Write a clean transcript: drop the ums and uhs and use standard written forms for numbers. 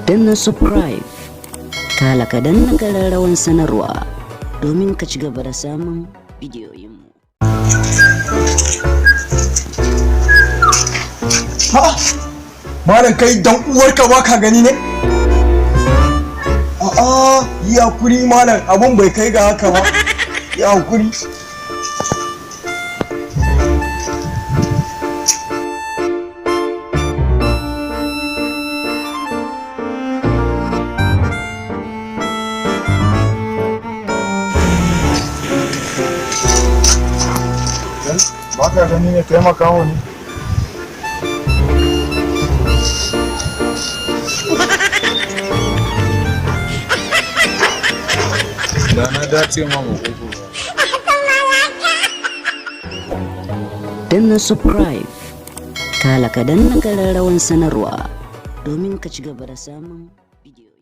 Danna subscribe, kala ka danna kararrawan sanarwa domin ka ci gaba da samun bidiyoyinmu. Ha! Malam, kai dan uwarka ba ka gani ne? A'a, yi hakuri malam, abun bai kai ga haka ba. Yi hakuri. Ba ka gani ne, taimaka wa ne. Da na dace ma makogoro. Danna subscribe, kala ka danna kararrawan sanarwa domin ka ci gaba da samun bidiyo.